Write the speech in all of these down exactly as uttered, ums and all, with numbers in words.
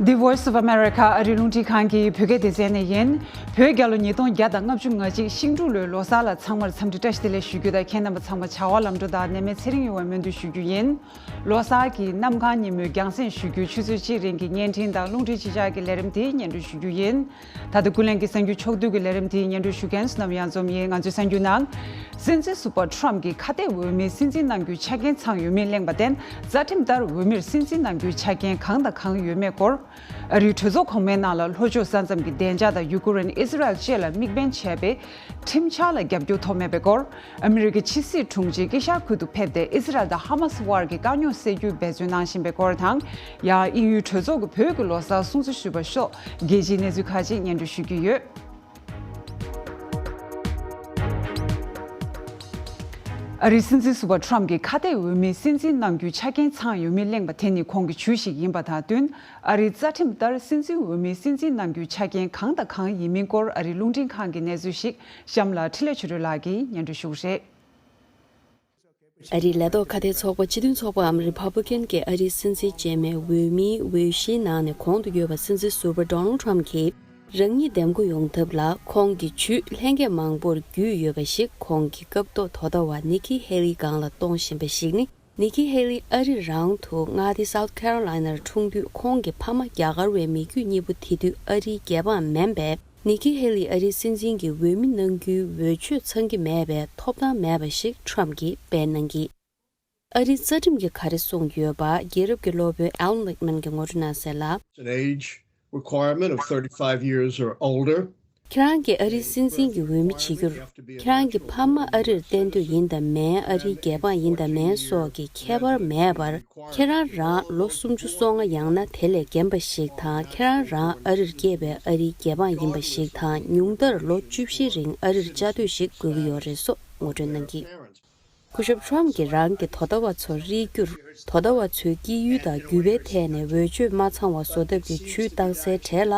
The Voice of America ཨ་རིའི་རླུང་འཕྲིན་ཁང་གི་བོད་སྐད་སྡེ་ཚན་ནས་ཡིན། བོད་རྒྱལ་ལོ་ཉིས་སྟོང་བརྒྱ་དང་ལྔ་བཅུ་ང་གཅིག་ཤིང་འབྲུག་ལོའི་ལོ་གསར་ལ་ཚང་མར་འཚམས་འདྲི་བཀྲ་ཤིས་བདེ་ལེགས་ཞུ་རྒྱུ་དང་། ཁྱེད་རྣམ་པ་ཚང་མ་བྱ་བ་ལམ་འགྲོ་དང་ནད་མེད་ཚེ་རིང་ཡོང་བའི་སྨོན་འདུན་ཞུ་རྒྱུ་ཡིན། ལོ་གསར་གྱི་གནམ་གང་ཉིན་མོའི་རྒྱང་སྲིང་ཞུ་རྒྱུའི་ཆུ་ཚོད་གཅིག་རིང་གི་བརྙན་འཕྲིན་དང་རླུང་འཕྲིན་ཕྱི་བསྒྱུར་གྱི་ལས་རིམ་དེ་སྙན་སྒྲོན་ཞུ་རྒྱུ་ཡིན། ད་ལྟ་ཀུན་གླེང་གི་གསར་འགྱུར་ཕྱོགས་བསྡུས་ཀྱི་ལས་རིམ་དེ་སྙན་སྒྲོན་ཞུ་མཁན་བསོད་ནམས་གཡང་འཛོམས་ཡིན། ང་ཚོའི་གསར་འགྱུར་ནང་། སྲིད་འཛིན་ཟུར་པ་ཁྲོམ་གྱིས་ཁ་གཏད་འོས་མིའི་སྲིད་འཛིན་གནང་རྒྱུའི་ཆ་རྐྱེན་ཚང་ཡོད་མིན་གླེང་བ་བརྟེན། རྩ་ཁྲིམས་ལྟར་འོས་མིར་སྲིད་འཛིན་གནང་རྒྱུའི་ཆ་རྐྱེན་གང་དང་གང་ཡོད་མེད་སྐོར། ཨ་རིའི་གྲོས་ཚོགས་གོང་མའི་ནང་ལ་ལྷོ་ཕྱོགས་ས་མཚམས་ཀྱི་བདེ་འཇགས་དང་ཡུ་ཀེ་རེན་ཨི་སི་རལ་བཅས་ལ་དམིགས་འབེན་བྱས་པའི་ཁྲིམས་འཆར་ལ་རྒྱབ་སྐྱོར་ཐོབ་མེད་པའི་སྐོར། ཨ་མི་རི་ཀའི་ཕྱི་སྲིད་དྲུང་ཆེ་ཀེ་ཤ་ཁུལ་དུ་ཕེབས་ཏེ་ཨི་སི་རལ་དང་ཧ་མ་སི་དབར་གྱི་དཀའ་རྙོག་སེལ་རྒྱུའི་འབད་བརྩོན་གནང་བཞིན་པའི་སྐོར་དང་། ཡང་དབྱིན་ཡུལ་གྲོས་ཚོགས་ཀྱི་བོད་ཀྱི་ལོ་གསར་སྲུང་བརྩི་ཞུས་པ་སོགས་རྒྱལ་སྤྱིའི་གནས་ཚུལ་ཁག་ཅིག་སྙན་སྒྲོན་ཞུ་རྒྱུ་ཡོད། ཨ་རིའི་སྲིད་འཛིན་ཟུར་པ་ཁྲོམ་གྱིས་ཁ་གཏད་འོས་མིའི་སྲིད་འཛིན་གནང་རྒྱུའི་ཆ་རྐྱེན་ཚང་ཡོད་མིན་གླེང་བ་དེ་ནི་ཁོང་གི་ཇུས་ཤིག་ཡིན་པ་དང་བསྟུན། ཨ་རིའི་རྩ་ཁྲིམས་ལྟར་སྲིད་འཛིན་འོས་མིའི་སྲིད་འཛིན་གནང་རྒྱུའི་ཆ་རྐྱེན་གང་དང་གང་ཡིན་མིན་སྐོར་ཨ་རིའི་རླུང་འཕྲིན་ཁང་གི་གནས་ཚུལ་ཞིག་གཤམ་ལ་འཕྲིན་ལས་ཆོས་སྒྲོན་ལགས་ཀྱིས་སྙན་སྒྲོན་ཞུ་གི་རེད། ཨ་རིའི་ལས་ཐོག་ཁ་གཏད་ཚོགས་པ་སྤྱི་མཐུན་ཚོགས་པའམ་Republican གྱི་ཨ་རིའི་སྲིད་འཛིན་རྗེས་མའི་འོས་མིའི་འོས་གཞིའི་ནང་ནས་གོང་དུ་ཡོད་པ་སྲིད་འཛིན་ཟུར་པ་Donald Trump གྱིས་རང་ཉིད་འདེམས་བསྐོ་ཡོང་ཐབས་ལ་ཁོང་གི་ཇུས་ལྷན་རྒྱས་མང་པོར་བརྒྱུད་ཡོད་པ་ཞིག་ཁོང་གི་སྐབས་ཐོག་དོ་བདག་པ་Nikki Haley སྒང་ལ་གཏོང་བཞིན་པ་ཞིག་ནི། Nikki Haley ཨ་རི་རང་དུ་མངའ་སྡེ་South Carolina ལ་འཁྲུངས་དུས་ཁོང་གི་ཕ་མ་རྒྱ་གར་བའི་མི་རྒྱུད་གཉིས་པོ་དེ་དུས་ཨ་རིའི་རྒྱལ་འབངས་མིན་པས། Nikki Haley ཨ་རིའི་སྲིད་འཛིན་གྱི་འོས་མི་གནང་རྒྱུའི་འོས་ཆོས་ཚང་གི་མེད་པའི་ཐོབ་ཐང་མེད་པ་ཞིག་Trump གྱིས་སྤེལ་གནང་གིས། ཨ་རིའི་རྩ་ཁྲིམས་ཀྱིས་ག་རེ་གསུངས་ཡོད་པ་རྒྱལ་རབས་ཀྱི་སློབ་དཔོན་Alan Lichtman གྱིས་ངོ་སྤྲོད་གནང་གསལ་ལ། An age requirement of thirty-five years or older. ཁྱེད་རང་གིས་ཨ་རིའི་སྲིད་འཛིན་གྱི་འོས་མི་བྱེད་རྒྱུར། ཁྱེད་རང་གི་ཕ་མ་ཨ་རིར་གཏན་སྡོད་ཡིན་དང་མིན། ཨ་རིའི་རྒྱལ་འབངས་ཡིན་དང་མིན་སོགས་ཀྱི་ཁྱད་པར་མེད་པར། ཁྱེད་རང་རང་ལོ་སུམ་ཅུ་སོ་ལྔ་ཡང་ན་དེ་ལས་རྒན་པ་ཞིག་དང་། ཁྱེད་རང་རང་ཨ་རིར་སྐྱེས་པའི་ཨ་རིའི་རྒྱལ་འབངས་ཡིན་པ་ཞིག་དང་། ཉུང་མཐར་ལོ་བཅུ་བཞི་རིང་ཨ་རིར་བཅའ་སྡོད་ཞིག་དགོས་ཀྱི་ཡོད་རེད་སོགས་ངོ་སྤྲོད་གནང་གིས། སྐུ་ཞབས་Trump གྱིས་རང་གི་དོ་ཟླ་བ་ཚོར་རིག་རྒྱུར། དོ་ཟླ་བ་ཚོའི་དཀྱིལ་ཡུལ་དང་རྒྱུད་པའི་ཐད་ནས་འོས་ཆོས་མ་ཚང་བ་བཟོ་ཐབས་ཀྱི་ཇུས་བཏང་སའི་གྲས་ལ།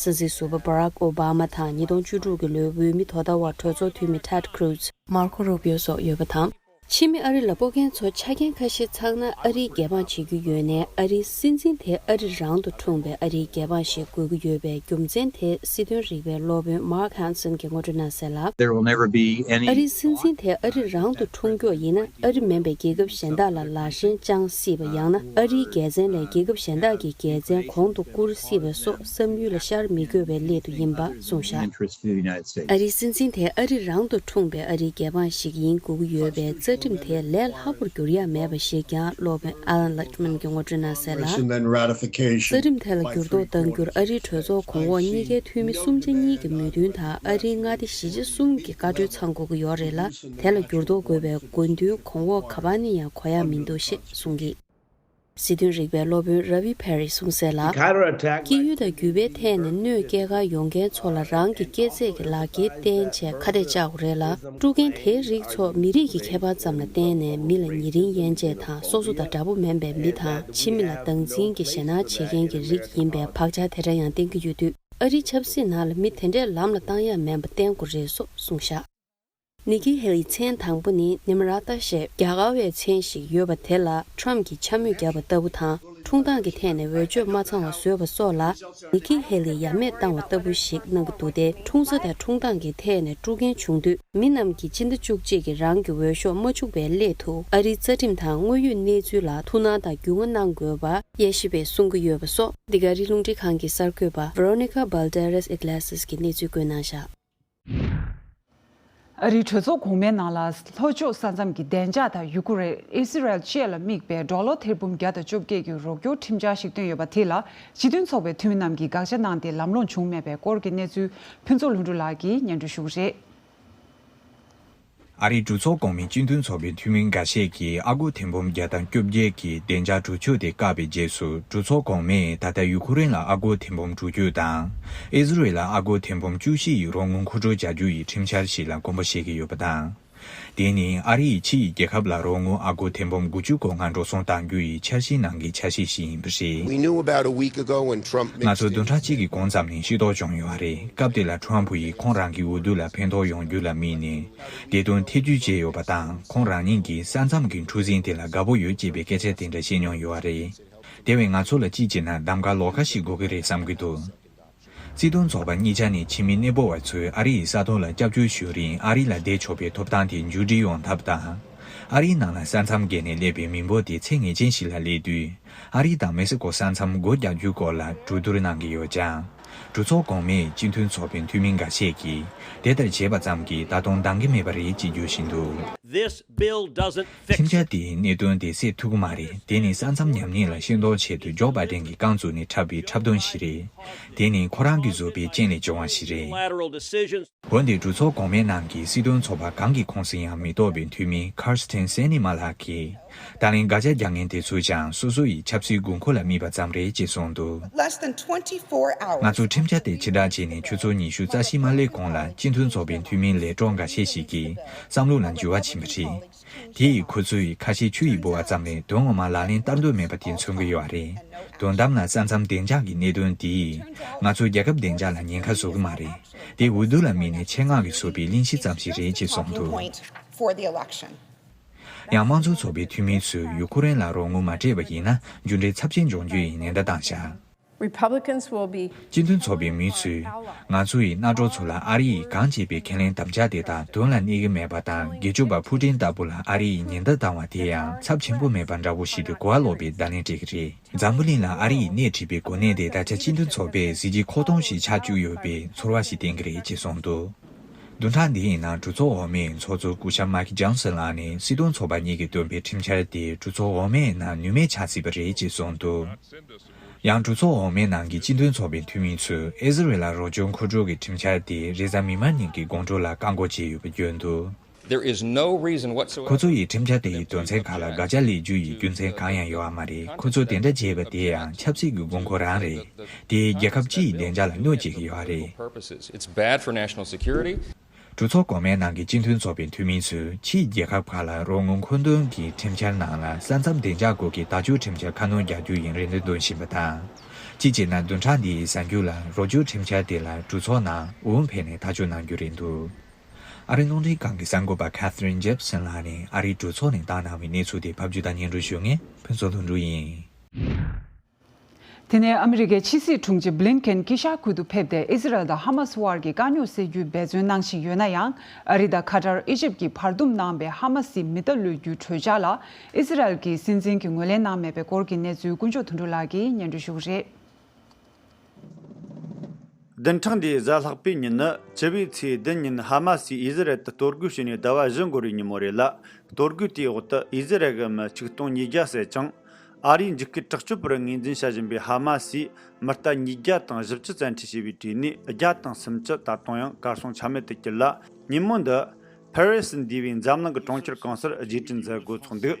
སྲིད་འཛིན་ཟུར་པ་Barack Obama དང་ཉིས་སྟོང་བཅུ་དྲུག་གི་ལོའི་འོས་མི་དོ་ཟླ་བ་གྲོས་ཚོགས་འཐུས་མི་Ted Cruz། Marco Rubio སོགས་ཡོད་པ་དང་། ཕྱི་མི་ཨ་རི་ལ་སྤོ་མཁན་ཚོ་ཆ་རྐྱེན་ཁ་ཤས་ཚང་ན་ཨ་རིའི་རྒྱལ་འབངས་བྱེད་རྒྱུ་ཡོད་ནའི་ཨ་རིའི་སྲིད་འཛིན་དེ་ཨ་རི་རང་དུ་འཁྲུངས་པའི་ཨ་རིའི་རྒྱལ་འབངས་ཤིག་དགོས་ཀྱི་ཡོད་པའི་རྒྱུ་མཚན་དེ་སྲིད་དོན་རིག་པའི་སློབ་དཔོན་Mark Hansen གྱིས་ངོ་སྤྲོད་གནང་གསལ་ལ། There will never be any ཨ་རིའི་སྲིད་འཛིན་དེ་ཨ་རི་རང་དུ་འཁྲུངས་མཁན་ཡིན་ན་ཨ་རི་མིན་པའི་རྒྱལ་ཁབ་གཞན་དག་ལ་ལར་ཞེན་བཅངས་སྲིད་པ། ཡང་ན་ཨ་རིའི་རྒྱལ་མཚན་ལས་རྒྱལ་ཁབ་གཞན་དག་གི་རྒྱལ་མཚན་གོང་དུ་བཀུར་སྲིད་པ་སོགས་བསམ་ཡུལ་ལ་ཤར་མི་དགོས་པའི་སླད་དུ་ཡིན་པ་གསུངས་བཞག Interest in the United States. ཨ་རིའི་སྲིད་འཛིན་དེ་ཨ་རི་རང་དུ་འཁྲུངས་པའི་ཨ་རིའི་རྒྱལ་འབངས་ཤིག་ཡིན་དགོས་ཀྱི་ཡོད་པས་རྩ་ཁྲིམས་དེ་ལས་སླ་པོར་འགྱུར་ཡ་མེད་པ་ཞིག་ཀྱང་སློབ་དཔོན་Alan Lichtman གྱིས་ངོ་སྤྲོད་གནང་གསལ་ལ། Cooperation and ratification རྩ་ཁྲིམས་དེ་ལ་འགྱུར་ལྡོག་གཏང་རྒྱུར་ཨ་རིའི་གྲོས་ཚོགས་གོང་འོག་གཉིས་ཀའི་འཐུས་མི་སུམ་ཆ་གཉིས་ཀྱི་མོས་མཐུན་དང་ཨ་རིའི་མངའ་སྡེ་བཞི་ཆ་གསུམ་གྱི་བཀའ་འཁྲོལ་ཚང་དགོས་ཀྱི་ཡོད་རེད་ལ། དེ་ལ་འགྱུར་ལྡོག་དགོས་པའི་དགོས་འདུན་གོང་འོག་ག་པར་ནས་ཡང་གོ་ཡ་མི་འདུག་ཞེས་གསུངས་ཀྱིས། སྲིད་དོན་རིག་པའི་སློབ་དཔོན་Ravi Peiris གསུངས་གསལ་ལ། དཀྱིལ་ཡུལ་དང་རྒྱུད་པའི་ཐད་ནས་གནོད་སྐྱེལ་གར་ཡོང་མཁན་ཚོ་ལ་རང་གི་སྐྱེས་ཚེས་ཀྱི་ལག་འཁྱེར་བསྟན་བྱས་ཁ་གཏད་བཅག་དགོས་རེད་ལ། དཀྲུག་མཁན་དེའི་རིགས་ཚོ་མི་རིགས་ཀྱི་ཁྱད་པར་ཙམ་ལ་བརྟེན་ནས་མི་ལ་ཉེ་རིང་དབྱེ་འབྱེད་དང་སོ་སོ་དང་འདྲ་པོ་མིན་པའི་མི་དང་ཕྱི་མི་ལ་སྡང་འཛིན་གྱི་ཞེད་སྣང་བྱེད་མཁན་གྱི་རིགས་ཡིན་པའི་བག་ཆགས་དེ་འདྲ་ཡང་བསྟན་གྱི་ཡོད་དུས་ཨ་རིའི་ཆབ་སྲིད་ནང་ལ་མི་དེ་འདྲས་ལམ་ལ་བཏང་ཡ་མིན་པ་བསྟན་དགོས་རེད་སོགས་གསུངས་བཞག Nikki Haley མཚན་དང་པོ་ནི་Nimrata ཞེས་རྒྱ་གར་བའི་མཚན་ཞིག་ཡོད་པ་དེ་ལ་Trump གྱིས་འཕྱ་སྨོད་བརྒྱབ་པ་ལྟ་བུ་དང་། འཁྲུངས་སྟངས་ཀྱི་ཐད་ནས་འོས་ཆོས་མ་ཚང་བ་བཟོས་པ་སོགས་ལ་Nikki Haley ཡ་མེད་བཏང་བ་ལྟ་བུ་ཞིག་གནང་གི་འདུག་སྟེ། འཁྲུངས་ས་དང་འཁྲུངས་སྟངས་ཀྱི་ཐད་ནས་དཀྲུག་མཁན་བྱུང་དུས། མི་རྣམས་ཀྱིས་སྤྱི་ཟླ་བཅུ་གཅིག་གི་རང་གི་འོས་ཤོག་མ་འཕྱུག་པའི་སླད་དུ་ཨ་རིའི་རྩ་ཁྲིམས་དང་དངོས་ཡོད་གནས་ཚུལ་ལ་ཐུགས་སྣང་དང་རྒྱུས་མངའ་གནང་དགོས་པ་དབྱེ་ཞིབ་པས་གསུང་གི་ཡོད་པ་སོགས། འདི་ག་རིའི་རླུང་འཕྲིན་ཁང་གི་གསར་འགོད་པ་Veronica Balderas Iglesias གིས་གནས་ཚུལ་བཀོད་གནང་བཞག་ཨ་རིའི་གྲོས་ཚོགས་གོང་མའི་ནང་ལ་ལྷོ་ཕྱོགས་ས་མཚམས་ཀྱི་བདེ་འཇགས་དང་ཡུ་ཀེ་རེན་ཨི་སི་རལ་བཅས་ལ་དམིགས་པའི་ཌོ་ལར་ཐེར་འབུམ་བརྒྱ་དང་བཅོ་བརྒྱད་ཀྱི་རོགས་སྐྱོར་ཁྲིམས་འཆར་ཞིག་བཏོན་ཡོད་པ་དེ་ལ་སྤྱི་མཐུན་ཚོགས་པའི་འཐུས་མི་རྣམས་ཀྱིས་དགག་བྱ་གནང་སྟེ་ལམ་ལྷོང་བྱུང་མེད་པའི་སྐོར་གྱི་གནས་ཚུལ་ཕུན་ཚོགས་ལྷུན་གྲུབ་ལགས་ཀྱིས་སྙན་སྒྲོན་ཞུ་གི་རེད། ཨ་རིའི་གྲོས་ཚོགས་གོང་མའི་སྤྱི་མཐུན་ཚོགས་པའི་འཐུས་མི་འགའ་ཤས་ཀྱིས་ཨ་སྒོར་ཐེར་འབུམ་བརྒྱ་དང་བཅོ་བརྒྱད་ཀྱི་བདེ་འཇགས་གྲོས་ཆོད་དེ་བཀག་པའི་རྗེས་སུ། གྲོས་ཚོགས་གོང་མས་ད་ལྟ་ཡུ་ཁུ་རེན་ལ་ཨ་སྒོར་ཐེར་འབུམ་དྲུག་ཅུ་དང་། ཨི་ཟི་རེལ་ལ་ཨ་སྒོར་ཐེར་འབུམ་བཅུ་བཞི་ཡི་རོགས་དངུལ་མཁོ་སྤྲོད་བྱ་རྒྱུ་ཡི་ཁྲིམས་འཆར་ཞིག་ལ་དགོངས་པ་བཞེས་ཀྱི་ཡོད་པ་དང་། དེ་ནི་ཨ་རི་ཡི་ཕྱི་ཡི་རྒྱལ་ཁབ་ལ་རོགས་དངུལ་ཨ་སྒོར་ཐེར་འབུམ་དགུ་བཅུ་གོ་ལྔ་འགྲོ་སོང་གཏང་རྒྱུ་ཡི་འཆར་གཞི་ནང་གི་འཆར་གཞི་ཞིག་ཡིན་པ་རེད། We knew about a week ago when Trump mixed ང་ཚོ་བདུན་ཕྲག་གཅིག་གི་གོང་ཙམ་ནས་ཤེས་རྟོགས་བྱུང་ཡོད་རེད། སྐབས་དེ་ལ་ཁྲོམ་ཕུ་ཡིས་ཁོང་རང་གི་འོས་བསྡུ་ལ་ཕན་ཐོགས་ཡོང་རྒྱུ་ལ་དམིགས་ནས། དེ་དོན་ཐེ་བྱུས་བྱས་ཡོད་པ་དང་། ཁོང་རང་ཉིད་ཀྱིས་ས་མཚམས་ཀྱི་འཁྲུག་ཟིང་དེ་ལ་དགའ་པོ་ཡོད་ཅེས་པའི་སྐད་ཆ་དེ་འདྲ་བཤད་མྱོང་ཡོད་རེད། དེ་བས་ང་ཚོ་ལ་གཅིག་བྱས་ན་གདམ་ག་ལོགས་ཀ་ཞིག་དགོས་ཀྱི་རེད་བསམ་གྱི་འདུག། སྲིད་དོན་ཚོགས་པ་གཉིས་ཆ་ནས་ཕྱི་མི་གནས་སྤོ་བ་ཚོས་ཨ་རི་ཡི་ས་ཐོག་ལ་སྐྱབས་བཅོལ་ཞུ་རིང་ཨ་རི་ལ་བསྡད་ཆོག་པའི་ཐོབ་ཐང་དེ་མཇུག་སྒྲིལ་ཡོང་ཐབས་དང་། ཨ་རིའི་ནང་ལ་ས་མཚམས་བརྒལ་ནས་སླེབས་པའི་མི་འབོར་དེ་ཚད་ངེས་ཅན་ཞིག་ལ་སླེབས་དུས། ཨ་རི་དང་མེག་སི་ཀོ་ས་མཚམས་སྒོ་རྒྱག་རྒྱུའི་སྐོར་ལ་གྲོས་བསྡུར་གནང་གི་ཡོད་ཀྱང་། གྲོས་ཚོགས་གོང་མས་སྤྱི་མཐུན་ཚོགས་པའི་འཐུས་མི་འགའ་ཤས་ཀྱིས་དེ་ལྟར་བྱས་པ་ཙམ་གྱིས་ད་དུང་འདང་གི་མེད་པ་རེད་ཅེས་བརྗོད་བཞིན་འདུག། This bill doesn't fix ཁྲིམས་འཆར་དེས་གནད་དོན་དེ་སེལ་ཐུབ་ཀྱི་མ་རེད། དེ་ནི་ས་མཚམས་ཉམས་ཉེས་ལ་ཤེས་རྟོགས་ཆེད་དུ་ཇོ་བྷའི་ཏན་གྱི་རྐང་བཙུགས་ནས་འཁྲབ་པའི་འཁྲབ་སྟོན་ཞིག་རེད། དེ་ནི་ཁོ་རང་གིས་བཟོས་པའི་རྐྱེན་ལས་བྱུང་བ་ཞིག་རེད། Lateral decisions འོན་ཏེ་གྲོས་ཚོགས་གོང་མའི་ནང་གི་སྲིད་དོན་ཚོགས་པ་གང་གི་ཁོངས་སུ་ཡང་མི་གཏོགས་པའི་འཐུས་མི་Kyrsten Sinema་ལགས་ཀྱིས། ད་ལན་དགག་བྱ་རྒྱག་མཁན་དེ་ཚོས་ཀྱང་སོ་སོ་ཡི་ཆབ་སྲིད་དགོས་མཁོ་ལ་དམིགས་པ་ཙམ་རེད་ཅེས་གསུངས་འདུག། Less than twenty-four hours ང་ཚོ་ཁྲིམས་འཆར་དེ་ཕྱིར་བསྒྲགས་བྱས་ནས་ཆུ་ཚོད་ཉི་ཤུ་རྩ་བཞི་མ་སླེབས་གོང་ལ་སྤྱི་མཐུན་ཚོགས་པའི་འཐུས་མི་ལས་གྲོགས་འགའ་ཤས་ཤིག་གིས་བསམ་བློ་ལ་འགྱུར་བ་ཕྱིན་པ་རེད། དེ་ཡིས་ཁོ་ཚོས་ཁ་ཤས་ཆུ་ཡིས་ཕོ་བ་ཙམ་ལས་དོན་ངོ་མ་ལག་ལེན་བསྟར་འདོད་མེད་པ་དེ་མཚོན་གྱི་ཡོད་རེད། དོན་དམ་ལ་ས་མཚམས་བདེ་འཇགས་ཀྱི་གནད་དོན་དེས་ང་ཚོའི་རྒྱལ་ཁབ་བདེ་འཇགས་ལ་ཉེན་ཁ་བཟོ་གི་མ་རེད། དེ་འོས་བསྡུ་ལ་དམིགས་ནས་ཆེད་མངགས་ཀྱིས་བཟོས་པའི་གླེང་གཞི་ཙམ་ཞིག་རེད་ཅེས་གསུངས་འདུག། Point for the election. ཡང་དམངས་གཙོ་ཚོགས་པའི་འཐུས་མི་ཚོས་ཡུ་ཁུ་རེན་ལ་རོགས་དངུལ་མ་སྤྲད་པ་ཡིན་ན་འགྱུར་འགྲོས་ཚབས་ཆེན་འབྱུང་རྒྱུ་ཡིན་ནན་བརྡ་བཏང་བཞག། Republicans will be སྤྱི་མཐུན་ཚོགས་པའི་མི་ཚོས་ང་ཚོ་ཡི་གནམ་གྲུ་ཚོ་ལ་ཨ་རི་ཡིས་གང་བྱས་པའི་ཁས་ལེན་དམ་བཅའ་དེ་དག་དོན་ལ་གནས་ཀྱི་མེད་པ་དང་། སྒེར་གཅོད་པ་ཕུ་ཏིན་ལྟ་བུ་ལ་ཨ་རི་ཡིས་ཉེན་བརྡ་བཏང་བ་དེ་ཡང་ཚབས་ཆེན་པོ་མེད་པ་འདྲ་བོ་ཞིག་ཏུ་གོ་བ་ལོག་པའི་བརྡ་ལན་སྤྲད་ཀྱི་རེད། འཛམ་བུ་གླིང་ལ་ཨ་རི་ཡིས་སྣེ་ཁྲིད་པའི་གོ་གནས་དེ་ད་ཆ་སྤྱི་མཐུན་ཚོགས་པས་གཟི་བརྗིད་མཁོ་གཏོང་ཞིག་ཆགས་བཅུག་ཡོད་པའི་ཚོར་བ་ཞིག་བསྟན་གྱི་རེད་ཅེས་གསུངས་འདུག། བདུན་ཕྲག་འདིའི་ནང་གྲོས་ཚོགས་འོག་མའི་ཚོགས་གཙོ་སྐུ་ཞབས་མཱིག་ཇོན་སན་ལགས་ནས་སྲིད་དོན་ཚོགས་པ་གཉིས་ཀྱིས་བཏོན་པའི་ཁྲིམས་འཆར་དེ་གྲོས་ཚོགས་འོག་མའི་ནང་ནུས་མེད་ཆགས་སྲིད་པ་རེད་ཅེས་གསུངས་འདུག། ཡང་གྲོས་ཚོགས་འོག་མའི་ནང་གི་སྤྱི་མཐུན་ཚོགས་པའི་འཐུས་མི་ཚོས་ཨི་ཟི་རེལ་ལ་རོགས་སྐྱོར་མཁོ་སྤྲོད་ཀྱི་ཁྲིམས་འཆར་དེ་རེས་གཟའ་མིག་དམར་ཉིན་གྱི་དགོང་དྲོ་ལ་བཀག་འགོག་བྱས་ཡོད་པ་བརྗོད་འདུག། There is no reason whatsoever ཁོ་ཚོ་ཡིས་ཁྲིམས་འཆར་དེ་ཡི་དོན་ཚན་ཁག་ལ་དགག་བྱ་སླེབས་རྒྱུ་ཡི་རྒྱུ་མཚན་གང་ཡང་ཡོད་པ་མ་རེད། ཁོ་ཚོས་དེ་འདྲ་བྱས་པ་དེ་ཡང་ཆབ་སྲིད་ཀྱི་དགོས་མཁོ་རང་རེད། དེས་རྒྱལ་ཁབ་སྤྱི་ཡི་བདེ་འཇགས་ལ་གནོད་བྱེད་ཀྱི་ཡོད་རེད། Purposes. It's bad for national security. གྲོས་ཚོགས་གོང་མའི་ནང་གི་སྤྱི་མཐུན་ཚོགས་པའི་འཐུས་མི་ཚོས་ཕྱིའི་རྒྱལ་ཁབ་ཁག་ལ་རོགས་དངུལ་མཁོ་འདོན་གྱི་ཁྲིམས་འཆར་ནང་ལ་ས་མཚམས་བདེ་འཇགས་སྐོར་གྱི་བརྡ་སྤྲོད་ཁྲིམས་འཆར་ཁ་སྣོན་རྒྱག་རྒྱུ་ཡིན་རེ་འདུན་འདོན་བཞིན་པ་དང་། གཅིག་བྱས་ན་བདུན་ཕྲག་འདིའི་གཟའ་མཇུག་ལ་རོགས་སྐྱོར་ཁྲིམས་འཆར་དེ་ལ་གྲོས་ཚོགས་ནང་འོས་བུ་འཕེན་ནས་ཐག་གཅོད་གནང་རྒྱུ་རེད་འདུག། ཨ་རིའི་རླུང་འཕྲིན་ཁང་གི་གསར་འགོད་པ་Catherine Gibson་ལགས་ནས་ཨ་རིའི་གྲོས་ཚོགས་ནས་བཏང་གནང་བའི་གནས་ཚུལ་དེ་ཕབ་སྒྱུར་དང་སྙན་སྒྲོན་ཞུ་མཁན་ཕུན་ཚོགས་ལྷུན་གྲུབ་ཡིན། དེ་ནས་ཨ་མི་རི་ཀའི་ཕྱི་སྲིད་དྲུང་ཆེ་བྷི་ལིན་ཀེན་ཀི་ཤ་ཁུལ་དུ་ཕེབས་ཏེ་ཨི་ཟི་རལ་དང་ཧ་མ་སི་དབར་གྱི་དཀའ་རྙོག་སེལ་རྒྱུའི་འབད་བརྩོན་གནང་བཞིན་ཡོད་ན་ཡང་། ཨ་རི་དང་ཁ་ཏར། ཨི་ཇིབ་ཀྱིས་བར་འདུམ་གནང་བའི་ཧ་མ་སིའི་མི་རྟ་གློད་རྒྱུའི་གྲོས་འཆར་ལ་ཨི་ཟི་རལ་གྱི་སྲིད་འཛིན་གྱིས་ངོས་ལེན་གནང་མེད་པའི་སྐོར་གྱི་གནས་ཚུལ་དཀོན་མཆོག་དོན་གྲུབ་ལགས་ཀྱིས་སྙན་སྒྲོན་ཞུ་གི་རེད། བདུན་ཕྲག་འདིའི་གཟའ་ལྷག་པའི་ཉིན་ནི་བཅུ་བའི་ཚེས་བདུན་ཉིན་ཧ་མ་སིས་ཨི་ཟི་རལ་དུ་གཏོར་རྒོལ་བྱས་ནས་ཟླ་བ་བཞི་འགོར་བའི་ཉིན་མོ་རེད་ལ། གཏོར་རྒོལ་དེའི་འོག་ཏུ་ཨི་ཟི་རལ་གྱི་མི་ཆིག་སྟོང་ཉིས་བརྒྱ་བསད་ཅིང་། ཨ་རིའི་འཇིགས་སྐུལ་དྲག་སྤྱོད་པར་ངོས་འཛིན་བྱ་བཞིན་པའི་ཧ་མ་སིས་མི་རྟ་ཉིས་བརྒྱ་དང་བཞི་བཅུ་བཙན་ཁྲིད་བྱས་པའི་གྲས་ནས་བརྒྱ་དང་སུམ་ཅུ་ད་དུང་ཡང་གར་སོང་ཆ་མེད་དུ་གྱུར་ལ། ཉིན་མོ་འདི་ཕ་རི་སི་འདུས་པའི་འཛམ་གླིང་གི་གྲོང་ཁྱེར་གང་སར་རྗེས་དྲན་མཛད་སྒོ་ཚོགས་འདུག།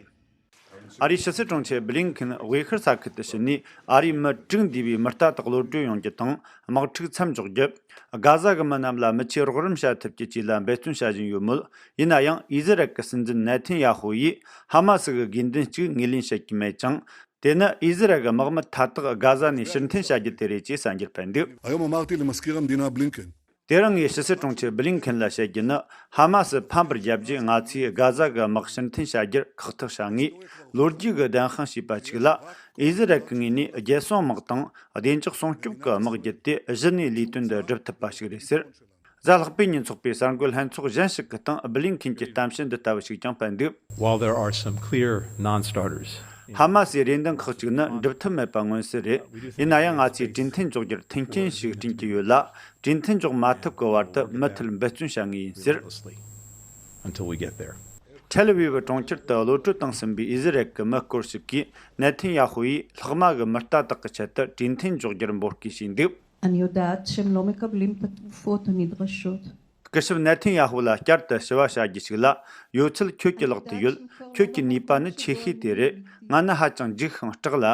ཨ་རིའི་ཕྱི་སྲིད་དྲུང་ཆེ་བྷི་ལིན་ཁིན་དབུས་ཤར་ས་ཁུལ་དུ་ཕྱིན་ནས་ཨ་རིའི་མི་དྲུག་འདུས་པའི་མི་རྟ་དག་གློད་གྲོལ་ཡོང་རྒྱུ་དང་དམག་འཁྲུག་མཚམས་འཇོག་རྒྱུ། གྷ་ཟ་གི་མི་རྣམས་ལ་མི་ཆོས་རོགས་རམ་བྱ་ཐུབ་རྒྱུ་བཅས་ལ་འབད་བརྩོན་བྱ་བཞིན་ཡོད་མོད། ཡིན་ན་ཡང་ཨི་ཟི་རལ་གྱི་སྲིད་འཛིན་ནེ་ཐན་ཡ་ཧུ་ཡིས་ཧ་མ་སི་གི་དགོས་འདུན་གཅིག་ངོས་ལེན་བྱེད་ཀྱི་མེད་ཅིང་། དེ་ནི་ཨི་ཟི་རལ་གྱི་དམག་མི་མཐའ་དག་གྷ་ཟ་ནས་ཕྱིར་འཐེན་བྱ་རྒྱུ་དེ་རེད་ཅེས་གསར་འགྱུར་སྤེལ་འདུག། היום אמרתי למזכיר המדינה בלינקן དེ་རིང་ངས་ཕྱི་སྲིད་དྲུང་ཆེ་བྷི་ལིན་ཁིན་ལ་བཤད་རྒྱུ་ནི། ཧ་མ་སི་ཕམ་པར་རྒྱབ་རྒྱུ་ང་ཚོས་གྷ་ཟ་གི་དམག་ཕྱིར་འཐེན་བྱ་རྒྱུར་ཁག་ཐེག་བྱ་ངེས། ལོ་རྒྱུས་ཀྱི་བདེན་དཔང་ཞེས་པ་གཅིག་ལ། ཨི་ཟི་རལ་གྱི་ངོས་ནས་རྒྱལ་སྲུང་དམག་དང་བདེ་འཇགས་སྲུང་སྐྱོབ་ཀྱི་དམག་བརྒྱུད་དེ་གཞི་ནས་ལས་དོན་འདི་སྒྲུབ་ཐུབ་པ་ཞིག་རེད་ཟེར། གཟའ་ལྷག་པའི་ཉིན་ཚོགས་པའི་གསར་འགོད་ལྷན་ཚོགས་གཞན་ཞིག་གི་སྟེང་བྷི་ལིན་ཁིན་གྱིས་གཏམ་བཤད་འདི་ལྟ་བུ་ཞིག་ཀྱང་སྤེལ་འདུག། While there are some clear non-starters, ཧ་མ་སིའི་རེ་འདུན་ཁག་ཅིག་ནི་འགྲུབ་ཐབས་མེད་པ་མངོན་གསལ་རེད། ཡིན་ན་ཡང་ང་ཚོས་གྲོས་མཐུན་འཇོག་རྒྱུར་མཐུན་རྐྱེན་ཞིག་བསྐྲུན་གྱི་ཡོད་ལ། གྲོས་མཐུན་འཇོག་མ་ཐུབ་ཀྱི་བར་དུ་མུ་མཐུད་འབད་བརྩོན་བྱ་ངེས་ཡིན་ཟེར། Until we get there. ཐེལ་ཨ་བིབ་གྲོང་ཁྱེར་དུ་གློད་གྲོལ་བཏང་ཟིན་པའི་ཨི་ཟི་རལ་གྱི་མི་སྐོར་ཞིག་གིས་ནེ་ཐན་ཡ་ཧུ་ཡིས་ལྷག་མ་གི་མི་རྟ་དག་གི་ཆེད་དུ་གྲོས་མཐུན་འཇོག་རྒྱུར་འབོད་སྐུལ་བྱས་འདུག། אני יודעת שהם לא מקבלים את התרופות הנדרשות. སྐུ་ཞབས་ནེ་ཐན་ཡ་ཧུ་ལ་བསྐྱར་དུ་ཞུ་བ་བྱ་རྒྱུ་ཞིག་ལ། ཡོད་ཚད་ཁྱོད་ཀྱི་ལག་ཏུ་ཡོད། ཁྱོད་ཀྱི་ནུས་པ་ནི་ཆེ་ཤོས་དེ་རེད། ང་ནི་ཧ་ཅང་འཇིགས་ཤིང་སྐྲག་ལ།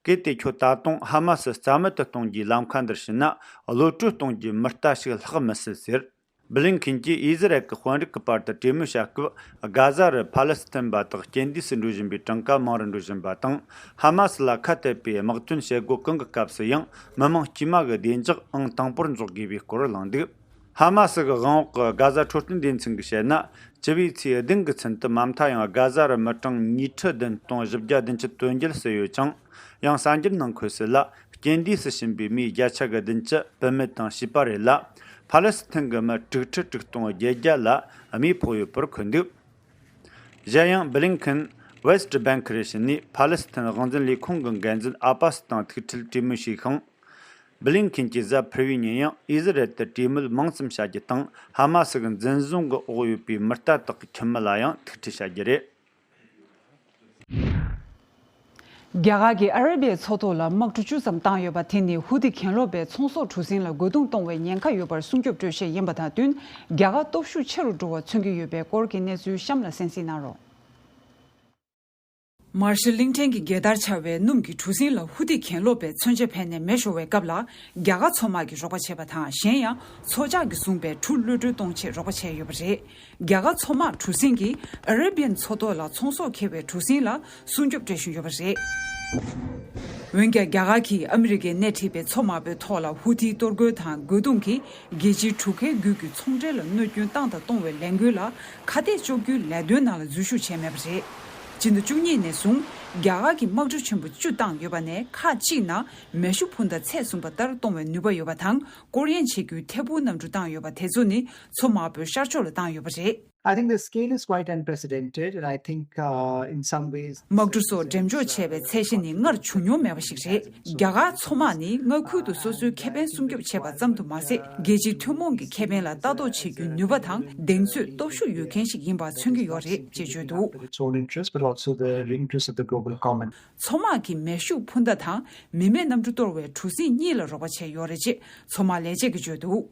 གལ་ཏེ་ཁྱོད་ད་དུང་ཧ་མ་སི་རྩ་མེད་དུ་གཏོང་རྒྱུའི་ལམ་ཁ་འདིར་ཕྱིན་ན། གློད་གྲོལ་གཏོང་རྒྱུའི་མི་རྟ་ཞིག་ལྷག་མི་སྲིད་ཟེར། བྷི་ལིན་ཁིན་གྱིས་ཨི་ཟི་རལ་གྱི་དཔོན་རིགས་ཀྱི་བར་དུ་གྲོས་མོལ་བྱ་སྐབས། གྷ་ཟ་རུ་ཕ་ལེ་སི་ཐན་པ་དག་རྐྱེན་འདས་སུ་འགྲོ་བཞིན་པའི་གྲངས་ཀ་མང་རུ་འགྲོ་བཞིན་པ་དང་། ཧ་མ་སི་ལ་ཁ་གཏད་པའི་དམག་དོན་བྱེད་སྒོ་གང་གི་སྐབས་སུ་ཡང་མི་མང་དཀྱུས་མ་གི་བདེ་འཇགས་ཨང་དང་པོར་འཇོག་དགོས་པའི་སྐོར་གླེང་འདུག། ཧ་མ་སི་གི་དབང་འོག་གི་གྷ་ཟ་འཕྲོད་བསྟེན་སྡེ་ཚན་གྱིས་བཤད་ན། སྤྱི་པའི་ཚེས་བདུན་གྱི་ཚུན་དུ་མ་མཐའ་ཡང་གྷ་ཟ་རུ་མི་གྲངས་ཉིས་ཁྲི་བདུན་སྟོང་བཞི་བརྒྱ་བདུན་ཅུ་དོན་བརྒྱད་བསད་ཡོད་ཅིང་། ཡང་གསར་འགྱུར་ནང་འཁོད་གསལ་ལ། རྐྱེན་འདས་སུ་ཕྱིན་པའི་མིའི་བརྒྱ་ཆ་གི་བདུན་ཅུ་བུད་མེད་དང་བྱིས་པ་རེད་ལ། ཕ་ལེ་སི་ཐན་གྱི་མི་དྲུག་ཁྲི་དྲུག་སྟོང་བརྒྱད་བརྒྱ་ལ་རྨས་ཕོག་ཡོད་པར་འཁོད་འདུག་གཞན་ཡང་། བྷི་ལིན་ཁིན་ཝེ་སི་ཊི་བྷེང་ཁི་རུ་ཕྱིན་ནས་ཕ་ལེ་སི་ཐན་དབང་འཛིན་ལས་ཁུངས་ཀྱི་འགན་འཛིན་ཨ་པ་སི་དང་ཐུག་འཕྲད་གྲོས་མོལ་བྱས་ཤིང་། བྷི་ལིན་ཁིན་གྱིས་གཟའ་ཕུར་བུའི་ཉིན་ཡང་ཨི་ཟི་རལ་དུ་གྲོས་མོལ་མང་ཙམ་བྱ་རྒྱུ་དང་། ཧ་མ་སི་གི་འཛིན་བཟུང་གི་འོག་ཡོད་པའི་མི་ལྟ་རྟོག་གི་ཁྱིམ་མི་ལ་ཡང་ཐུག་འཕྲད་བྱ་རྒྱུ་རེད། རྒྱ་གར་གྱིས་ཨ་ར་བི་ཡའི་མཚོ་ཐོག་ལ་དམག་གྲུ་བཅུ་ཙམ་བཏང་ཡོད་པ་དེ་ནི་ཧུ་ཐི་གྱེན་ལོག་པས་ཚོང་ཟོག་གྲུ་གཟིངས་ལ་རྒོལ་རྡུང་གཏོང་བའི་ཉེན་ཁ་ཡོད་པར་སྲུང་སྐྱོབ་སྤྲོད་ཆེད་ཡིན་པ་དང་བསྟུན། རྒྱ་གར་སྟོབས་ཤུགས་ཆེ་རུ་འགྲོ་བ་མཚོན་གྱི་ཡོད་པའི་སྐོར་གྱི་གནས་ཚུལ་གཤམ་ལ་གསན་གཟིགས་གནང་རོགས། མར་ཤལ་གླིང་ཕྲན་གྱི་རྒྱལ་དར་འཕྱར་བའི་སྣུམ་གྱི་གྲུ་གཟིངས་ལ་ཧུ་ཐི་གྱེན་ལོག་པས་མཚོན་ཆ་ཕན་ནས་མེ་ཤོར་བའི་སྐབས་ལ། རྒྱ་གར་མཚོ་དམག་གིས་རོགས་པ་བྱས་པ་དང་། གཞན་ཡང་། མཚོ་ཇག་གིས་བཟུང་པའི་གྲུ་གློད་གྲོལ་གཏོང་ཆེད་རོགས་པ་བྱས་ཡོད་པ་རེད། རྒྱ་གར་མཚོ་དམག་གྲུ་གཟིངས་ཀྱིས་ཨ་རེ་བི་ཡན་མཚོ་ཐོག་ལ་ཚོང་ཟོག་འཁྱེར་བའི་གྲུ་གཟིངས་ལ་སྲུང་སྐྱོབ་སྤྲད་བཞིན་ཡོད་པ་རེད། འོན་ཀྱང་། རྒྱ་གར་གྱིས་ཨ་མི་རི་ཀས་སྣེ་ཁྲིད་པའི་མཚོ་དམག་པོའི་ཐོག་ལ་ཧུ་ཐིའི་གཏོར་རྒོལ་དང་རྒོལ་རྡུང་གིས། རྒྱལ་སྤྱིའི་གྲུ་ཁའི་བརྒྱུད་ཀྱི་ཚོང་འབྲེལ་ལ་གནོད་སྐྱོན་བཏང་དང་གཏོང་བའི་ལས་འགུལ་ལ་ཁ་གཏད་གཅོག་རྒྱུའི་ལས་དོན་ནང་ལ་འཛུལ་ཞུགས་བྱས་མེད་པ་རེད། སྤྱི་ཟླ་བཅུ་གཉིས་ནས་བཟུང་རྒྱ་གར་གྱིས་དམག་གྲུ་ཆེན་པོ་བཅུ་བཏང་ཡོད་པ་ནས་ཁག་གཅིག་ནང་མེ་ཤུགས་འཕུར་མདའ་ཚད་བཟུང་པ་ལྟར་གཏོང་བའི་ནུས་པ་ཡོད་པ་དང་། སྐོར་གཡེང་བྱེད་རྒྱུའི་ཐད་འཕུར་གནམ་གྲུ་བཏང་ཡོད་པ་དེ་ཚོ་ནི་མཚོ་དམག་པོའི་ཤར་ཕྱོགས་ལ་བཏང་ཡོད་པ་རེད། I think the scale is quite unprecedented, and I think, uh, in some ways དམག་གྲུ་སོགས་འགྲེམས་འཇོག་བྱས་པའི་ཚད་གཞི་ནི་སྔར་བྱུང་མྱོང་མེད་པ་ཞིག་རེད། རྒྱ་གར་མཚོ་དམག་ནི་མངའ་ཁུལ་དུ་སོ་སོའི་ཁེ་ཕན་སྲུང་སྐྱོབ་བྱེད་པ་ཙམ་དུ་མ་ཟད། རྒྱལ་སྤྱིའི་ཐུན་མོང་གི་ཁེ་ཕན་ལ་ལྟ་རྟོག་བྱེད་རྒྱུའི་ནུས་པ་དང་གདེང་ཚོད་སྟོབས་ཤུགས་ཡོད་མཁན་ཞིག་ཡིན་པ་མཚོན་གྱི་ཡོད་རེད་ཅེས་བརྗོད་འདུག its own interest, but also the interest of the global common. མཚོ་དམག་གིས་མེ་ཤུགས་འཕུར་མདའ་དང་མི་མེད་གནམ་གྲུ་གཏོར་བའི་གྲུ་གཟིངས་གཉིས་ལ་རོགས་པ་བྱས་ཡོད་རེད་ཅེས་མཚོ་དམག་ལས་བྱེད་ཀྱིས་བརྗོད་འདུག་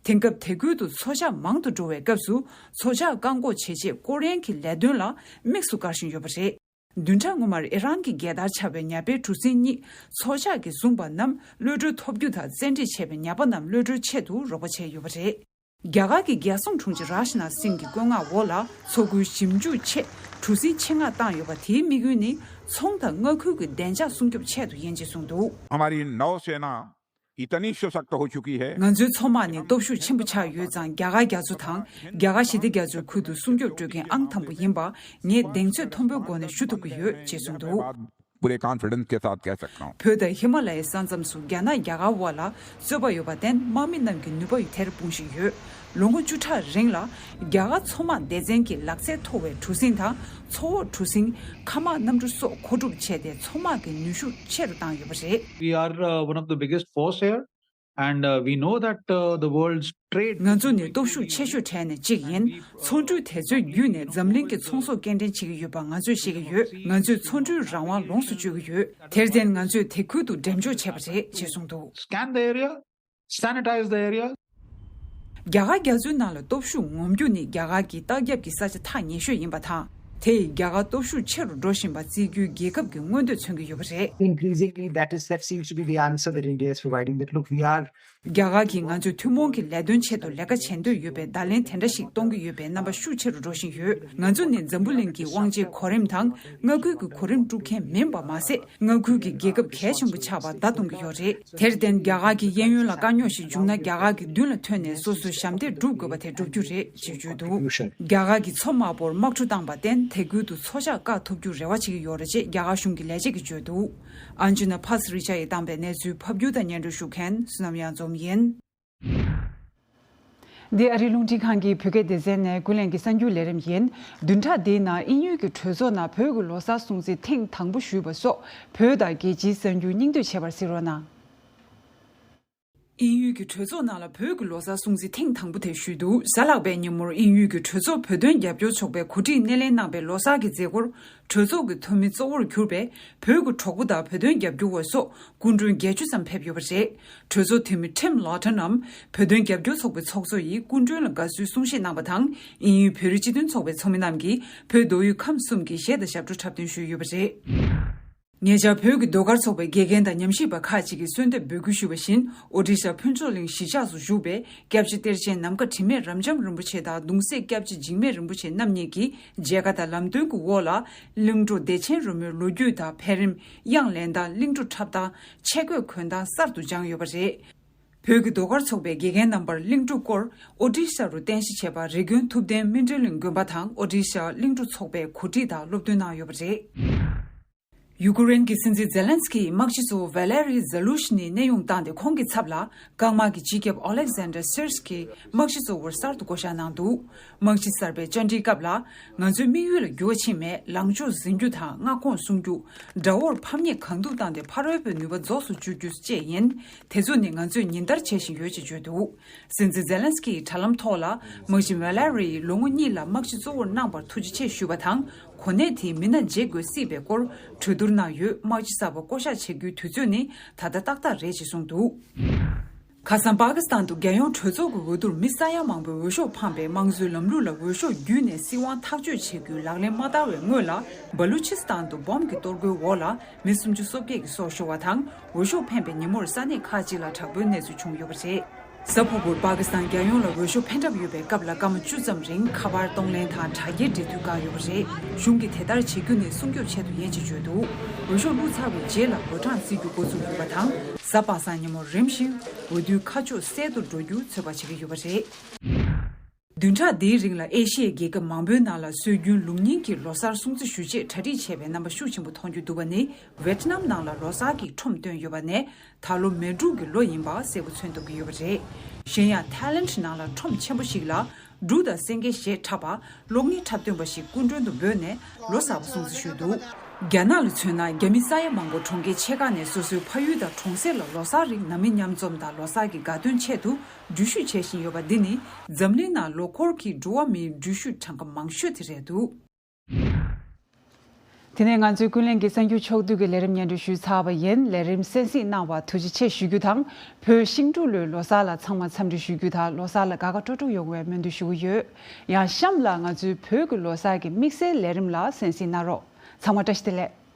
དེང་སྐབས་དེ་ཁུལ་དུ་མཚོ་ཇག་མང་དུ་འགྲོ་བའི་སྐབས་སུ། མཚོ་ཇག་བཀག་འགོག་བྱེད་ཆེད་སྐོར་གཡེང་གི་ལས་དོན་ལ་དམིགས་སུ་བཀར་བཞིན་ཡོད་པ་རེད། བདུན་ཕྲག་སྔོན་མར་ཨི་རན་གྱི་རྒྱལ་དར་འཕྱར་བའི་ཉ་པའི་གྲུ་གཟིངས་གཉིས་མཚོ་ཇག་གིས་བཟུང་བ་རྣམས་གློད་གྲོལ་ཐོབ་རྒྱུ་དང་། བཙན་ཁྲིད་བྱས་པའི་ཉ་པ་རྣམས་གློད་གྲོལ་ཆེད་དུ་རོགས་པ་བྱས་ཡོད་པ་རེད། རྒྱ་གར་གྱི་རྒྱལ་སྲུང་དྲུང་ཆེ་རཱཇ་ནཱཐ་སིང་གི་བཀོད་མངགས་འོག་ལ། མཚོ་ཁུལ་ཞིབ་འཇུག་ཆེད་གྲུ་གཟིངས་ཆེད་མངགས་བཏང་ཡོད་པ། དེའི་དམིགས་ཡུལ་ནི་ཚོང་དང་མངའ་ཁུལ་གྱི་བདེ་འཇགས་སྲུང་སྐྱོབ་ཆེད་དུ་ཡིན་ཅེས་གསུངས་འདུག हमारी नौसेना इतनी सशक्त हो चुकी है। ང་ཚོའི་མཚོ་དམག་ནི་སྟོབས་ཤུགས་ཆེན་པོ་ཆགས་ཡོད་ཙང་། རྒྱ་གར་རྒྱ་མཚོ་དང་རྒྱ་གར་ཞི་བདེ་རྒྱ་མཚོའི་ཁུལ་དུ་སྲུང་སྐྱོབ་སྤྲོད་མཁན་ཨང་དང་པོ་ཡིན་པ་ངས་གདེང་ཚོད་མཐོན་པོའི་སྒོ་ནས་ཞུ་ཐུབ་ཀྱི་ཡོད་ཅེས་གསུངས་འདུག पूरे कॉन्फिडेंस के साथ कह सकता हूँ। བོད་དང་ཧི་མ་ལ་ཡའི་ས་མཚམས་སུ་རྒྱ་ནག་རྒྱ་གར་དབར་ལ་རྩོད་པ་ཡོད་པར་བརྟེན། དམག་མི་རྣམས་ཀྱི་ནུས་པ་ཡང་དེར་སྤུངས་བཞིན་ཡོད། ལོ་ངོ་བཅུ་ཕྲག་རིང་ལ་རྒྱ་གར་མཚོ་དམག་སྡེ་ཚན་གྱི་ལག་རྩལ་མཐོ་བའི་གྲུ་གཟིངས་དང་། མཚོ་འོག་གྲུ་གཟིངས། མཁའ་དམག་གནམ་གྲུ་སོགས་མཁོ་སྒྲུབ་བྱས་ཏེ། མཚོ་དམག་གི་ནུས་ཤུགས་ཆེ་རུ་བཏང་ཡོད་པ་རེད། We are, uh, one of the biggest force here, and, uh, we know that, uh, the world's trade ང་ཚོ་ནི་སྟོབས་ཤུགས་ཆེ་ཤོས་གྲས་ནས་གཅིག་ཡིན། ཚོང་འགྲུལ་དེ་ཚོའི་བརྒྱུད་ནས་འཛམ་གླིང་གི་ཚོང་ཟོག་སྐྱེལ་འདྲེན་བྱེད་ཀྱི་ཡོད་པ་ང་ཚོས་ཤེས་ཀྱི་ཡོད། ང་ཚོས་ཚོང་འགྲུལ་རང་དབང་ལོངས་སུ་སྤྱོད་ཀྱི་ཡོད། དེར་བརྟེན་ང་ཚོས་དེ་ཁུལ་དུ་འགྲེམས་འཇོག་བྱས་པ་རེད་ཅེས་གསུངས་འདུག Scan the area, sanitize the area. རྒྱ་གར་རྒྱ་མཚོའི་ནང་ལ་སྟོབས་ཤུགས་ངོམ་རྒྱུ་ནི་རྒྱ་གར་གྱི་ལྟག་རྒྱབ་ཀྱི་ས་ཆ་ཐག་ཉེ་ཤོས་ཡིན་པ་དང་། དེ་ཡིས་རྒྱ་གར་སྟོབས་ཤུགས་ཆེ་རུ་འགྲོ་བཞིན་པ་བརྩི་རྒྱུའི་རྒྱལ་ཁབ་ཀྱི་མངོན་འདོད་མཚོན་གྱི་ཡོད་པ་རེད། Increasingly, that is, that seems to be the answer that India is providing, that, look, we are རྒྱ་གར་གྱིས་ང་ཚོས་ཐུན་མོང་གི་ལས་དོན་ཆེད་དུ་ལས་ཀ་བྱེད་འདོད་ཡོད་པའི་བརྡ་ལན་དེ་འདྲ་ཞིག་གཏོང་གི་ཡོད་པའི་རྣམ་པ་ཤུགས་ཆེ་རུ་འགྲོ་བཞིན་ཡོད། ང་ཚོ་ནི་འཛམ་བུ་གླིང་གི་དབང་ཆའི་གོ་རིམ་དང་མངའ་ཁུལ་གྱི་གོ་རིམ་དཀྲུག་མཁན་མིན་པ་མ་ཟད། མངའ་ཁུལ་གྱི་རྒྱལ་ཁབ་གལ་ཆེན་པོ་ཆགས་པར་བརྡ་གཏོང་གི་ཡོད་རེད། དེར་བརྟེན། རྒྱ་གར་གྱི་གཡས་གཡོན་ལ་དཀའ་རྙོག་ཞིག་བྱུང་ན། རྒྱ་གར་གྱིས་མདུན་ལ་ཐོན་ནས་སོ་སོའི་ཞབས་འདེགས་སྒྲུབ་དགོས་པ་དེ་སྒྲུབ་རྒྱུ་རེད་ཅེས་བརྗོད་འདུག་རྒྱ་གར་གྱིས་མཚོ་དམག་པོར་དམག་གྲུ་བཏང་པར་བརྟེན། དེ་ཁུལ་དུ་མཚོ་ཇག་བཀག་ཐུབ་རྒྱུར་རེ་བ་བྱེད་ཀྱི་ཡོད་རེད་ཅེས་རྒྱ་གར་གཞུང་གི་ལས་བྱེད་ཀྱིས་བརྗོད་འདུག་ཨན་ཇི་ན་ཕ་སི་རི་ཅ་ཡིས་བཏང་པའི་གནས་ཚུལ་ཕབ་སྒྱུར་དང་སྙན་སྒྲོན་ཞུ་མཁན་བསོད་ནམས་གཡང་འཛོམས་ཡིན། འདི་ཨ་རིའི་རླུང་འཕྲིན་ཁང་གི་བོད་སྐད་སྡེ་ཚན་ནས་ཀུན་གླེང་གི་གསར་འགྱུར་ལས་རིམ་ཡིན། བདུན་ཕྲག་འདིའི་ནང་དབྱིན་ཡུལ་གྱི་གྲོས་ཚོགས་ནང་བོད་ཀྱི་ལོ་གསར་སྲུང་བརྩི་ཐེངས་དང་པོ་ཞུས་པ་སོགས་བོད་དང་རྒྱལ་སྤྱིའི་གསར་འགྱུར་སྙིང་བསྡུས་བྱས་པར་གཟིགས་རོགས་གནང་། དབྱིན་ཡུལ་གྱི་གྲོས་ཚོགས་ནང་ལ་བོད་ཀྱི་ལོ་གསར་སྲུང་བརྩི་ཐེངས་དང་པོ་དེ་ཞུས་འདུག་གཟའ་ལྷག་པའི་ཉིན་མོར་དབྱིན་ཡུལ་གྱི་གྲོས་ཚོགས་བོད་དོན་རྒྱབ་སྐྱོར་ཚོགས་པས་གོ་སྒྲིག་སྣེ་ལེན་གནང་པའི་ལོ་གསར་གྱི་མཛད་སྒོར། གྲོས་ཚོགས་ཀྱི་འཐུས་མི་གཙོ་བོར་གྱུར་པའི་བོད་ཀྱི་གྲོགས་པོ་དང་བོད་དོན་རྒྱབ་སྐྱོར་བ་སོགས་སྐུ་མགྲོན་བརྒྱད་ཅུ་ཙམ་ཕེབས་ཡོད་པ་རེད། གྲོས་ཚོགས་འཐུས་མི་ཁྲིམ་ལོ་ཊོན་ནམ་བོད་དོན་རྒྱབ་སྐྱོར་ཚོགས་པའི་ཚོགས་གཙོ་ཡིས་སྐུ་མགྲོན་ལ་དགའ་བསུའི་གསུང་བཤད་གནང་བ་དང་། དབྱིན་ཡུལ་བོད་རིགས་སྤྱི་མཐུན་ཚོགས་པའི་ཚོགས་མི་རྣམས་ཀྱིས་བོད་མདོ་དབུས་ཁམས་གསུམ་གྱི་གཞས་དང་ཞབས་བྲོ་འཁྲབ་སྟོན་ཞུས་ཡོད་པ་རེད། ཉེ་ཆར་བོད་ཀྱི་ཟློས་གར་ཚོགས་པའི་དགེ་རྒན་དང་ཉམས་ཞིབ་པ་ཁག་ཅིག་གིས་གསོལ་འདེབས་འབོད་སྐུལ་ཞུས་པ་བཞིན། ཨོ་ཌི་ཤ་ཕུན་ཚོགས་གླིང་གཞིས་ཆགས་སུ་བཞུགས་པའི་སྐྱབས་རྗེ་གཏེར་ཆེན་ནམ་མཁའ་དྲི་མེད་རབ་འབྱམས་རིན་པོ་ཆེ་དང་གདུང་སྲས་སྐྱབས་རྗེ་འཇིགས་མེད་རིན་པོ་ཆེ་རྣམ་གཉིས་ཀྱིས་མཇལ་ཁ་དང་ལམ་སྟོན་གྱི་འོག་ལ། གླིང་བྲོ་བདེ་ཆེན་རོལ་མོའི་ལོ་རྒྱུས་དང་འཕེལ་རིམ། དབྱངས་ལེན་སྟངས། གླིང་བྲོ་འཁྲབ་སྟངས། ཆས་གོས་གོན་སྟངས་གསར་དུ་སྦྱངས་ཡོད་པ་རེད། བོད་ཀྱི་ཟློས་གར་ཚོགས་པའི་དགེ་རྒན་རྣམ་པར་གླིང་ཕྲུག་སྐོར་ཨོ་ཌི་ཤ་རུ་རྟེན་གཞི་བྱས་པ་རི་དགོན་ཐུབ་བསྟན་སྨིན་གྲོལ་གླིང་དགོན་པ་དང་ཨོ་ཌི་ཤ་གླིང་ཕྲུག་ཚོགས་པས་གོ་སྒྲིག་དང་སློབ་སྟོན་གནང་ཡོད་པ་རེད། ཡུ་ཀེ་རེན་གྱི་སྲིད་འཛིན་ཛེ་ལན་སི་ཀིས་དམག་སྤྱི་གཙོ་བོ་ཝེ་ལེ་རི་ཛེ་ལུ་ཤི་ནི་གནས་དབྱུང་བཏང་སྟེ། ཁོང་གི་ཚབ་ལ་སྐམ་དམག་གི་སྤྱི་ཁྱབ་ཨོ་ལེག་ཟན་ཌར་སིར་སི་ཀི་དམག་སྤྱི་གཙོ་བོར་གསར་དུ་བསྐོ་གཞག་གནང་འདུག། དམག་སྤྱི་གསར་པའི་བཅར་འདྲིའི་སྐབས་ལ། ང་ཚོའི་དམིགས་ཡུལ་ལ་འགྱུར་བ་ཕྱིན་མེད། ལངས་ཕྱོགས་འཛིན་རྒྱུ་དང་མངའ་ཁོངས་སྲུང་རྒྱུ། དགྲ་བོར་ཕམ་ཉེས་གང་ཐུབ་བཏང་སྟེ་ཕ་རོལ་པོའི་ནུས་པ་རྫོགས་སུ་བཅུག་རྒྱུ་བཅས་ཡིན། དེ་ཚོ་ནི་ང་ཚོས་ཉིན་ལྟར་བྱེད་བཞིན་ཡོད་ཅེས་བརྗོད་འདུག། སྲིད་འཛིན་ཛེ་ལན་སི་ཀིས་དྲ་ལམ་ཐོག་ལ། དམག་སྤྱི་ཝེ་ལེ་རི་ཡིས་ལོ་ངོ་གཉིས་ལ་དམག་སྤྱི་གཙོ་བོར་གནང་བར་ཐུགས་རྗེ་ཆེ་ཞུས་པ་དང་། གོ་གནས་དེའི་མི་སྣ་བརྗེ་དགོས་སྲིད་པའི་སྐོར་གྲོས་བསྡུར་གནང་ཡོད། དམག་སྤྱི་གསར་པ་བསྐོ་གཞག་བྱེད་རྒྱུའི་དུས་ཚོད་ནི་ད་ལྟ་ཏག་ཏག་རེད་ཅེས་གསུངས་འདུག། ཁ་སང་པ་ཀི་སི་ཐན་དུ་རྒྱལ་ཡོངས་གྲོས་ཚོགས་ཀྱི་འོས་བསྡུར། མི་ས་ཡ་མང་པོས་འོས་ཤོག་འཕངས་པས། དམངས་གཙོའི་ལམ་ལུགས་ལ་འོས་ཤོག་བརྒྱུད་ནས་སྲིད་དབང་ཐག་གཅོད་བྱེད་རྒྱུའི་ལག་ལེན་མ་བསྟར་བའི་སྔོན་ལ། སྦ་ལུ་ཆི་སི་ཐན་དུ་སྦོམ་གྱི་གཏོར་རྒོལ་འོག་ལ་མི་སུམ་ཅུ་སོ་བརྒྱད་ཀྱི་སྲོག་ཤོར་བ་དང་། འོས་ཤོག་འཕེན་པའི་ཉིན་མོར་ས་གནས་ཁག་ཅིག་ལ་དྲག་པོའི་གནས་ཚུལ་བྱུང་ཡོད་པ་རེད། གཟའ་ཕུར་བུར་པ་ཀི་སི་ཐན་རྒྱལ་ཡོངས་ལ་འོས་ཤོག་འཕེན་གྲབས་ཡོད་པའི་སྐབས་ལ་སྐར་མ་བཅུ་ཙམ་རིང་ཁ་པར་གཏོང་ལེན་དང་དྲ་རྒྱའི་འབྲེལ་མཐུད་བཀག་ཡོད་པ་རེད། གཞུང་གིས་དེ་ལྟར་བྱེད་རྒྱུ་ནི་སྲུང་སྐྱོབ་ཆེད་དུ་ཡིན་ཅེས་བརྗོད་འདུག། འོས་ཤོག་བླུགས་ཚར་བའི་རྗེས་ལ་འགོད་གྲངས་བརྩི་རྒྱུ་འགོ་ཚུགས་ཡོད་པ་དང་། གཟའ་པ་སངས་ཉིན་མོར་རིམ་བཞིན་འོས་བསྡུའི་ཁ་ཕྱོགས་གསལ་དུ་འགྲོ་རྒྱུ་ཚོད་དཔག་བྱེད་ཀྱི་ཡོད་པ་རེད། བདུན་ཕྲག་འདིའི་རིང་ལ་ཨེ་ཤི་ཡའི་རྒྱལ་ཁབ་མང་པོའི་ནང་ལ་སྲོལ་རྒྱུན་ལུགས་རྙིང་གི་ལོ་གསར་སྲུང་བརྩི་ཞུ་ཆེད་གྲ་སྒྲིག་བྱས་པའི་རྣམ་པ་ཤུགས་ཆེན་པོ་མཐོང་རྒྱུ་འདུག་པ་ནི། ཝེ་ཏི་ནམ་ནང་ལ་ལོ་གསར་གྱི་ཁྲོམ་བཏོན་ཡོད་པ་ནས། ད་ལོ་མེ་འབྲུག་གི་ལོ་ཡིན་པ་གསལ་པོ་མཚོན་ཐུབ་ཀྱི་ཡོད་པ་རེད། གཞན་ཡང་ཐའི་ལེན་ཌི་ནང་ལ་ཁྲོམ་ཆེན་པོ་ཞིག་ལ་འབྲུག་དང་སེང་གེ་ཞེས་འཁྲབ་པ། གློག་བརྙན་འཁྲབ་སྟོན་པ་ཞིག་སྐུ་མགྲོན་དུ་འབོད་ནས་ལོ་གསར་པ་སྲུང་བརྩི་ཞུས་འདུག། རྒྱ་ནག་ལ་མཚོན་ན། རྒྱ་མི་ས་ཡ་མང་པོ་གྲོང་ཁྱེར་ཆེ་ཁག་ནས་སོ་སོའི་ཕ་ཡུལ་དང་གྲོང་གསེབ་ལ་ལོ་གསར་རིང་ནང་མི་མཉམ་འཛོམས་དང་ལོ་གསར་གྱི་དགའ་སྟོན་ཆེད་དུ་འགྲུལ་བཞུད་བྱེད་བཞིན་ཡོད་པ་འདི་ནི། འཛམ་གླིང་ནང་ལོ་འཁོར་གྱི་འགྲོ་བ་མིའི་འགྲུལ་བཞུད་གྲངས་ཀ་མང་ཤོས་དེ་རེད་འདུག། དེ་ནས་ང་ཚོའི་ཀུན་གླེང་གི་གསར་འགྱུར་ཕྱོགས་བསྡུས་ཀྱི་ལས་རིམ་སྙན་སྒྲོན་ཞུས་ཚར་བ་ཡིན། ལས་རིམ་གསན་གཟིགས་གནང་བར་ཐུགས་རྗེ་ཆེ་ཞུ་རྒྱུ་དང་། བོད་ཤིང་འབྲུག་ལོའི་ལོ་གསར་ལ་ཚང་མ་འཚམས་འདྲི་ཞུ་རྒྱུ་དང་། ལོ་གསར་ལ་དགའ་དགའ་སྤྲོ་སྤྲོ་ཡོང་བའི་སྨོན་འདུན་ཞུ་གི་ཡོད། ཡང་གཤམ་ལ་ང་ཚོའི་བོད་ཀྱི་ལོ་གསར་གྱི་དམིགས་བསལ་ལས་རིམ་ལ་གསན་གཟིགས་གནང་རོགས། ཚང་མ་བཀྲ་ཤིས་བདེ་ལེགས།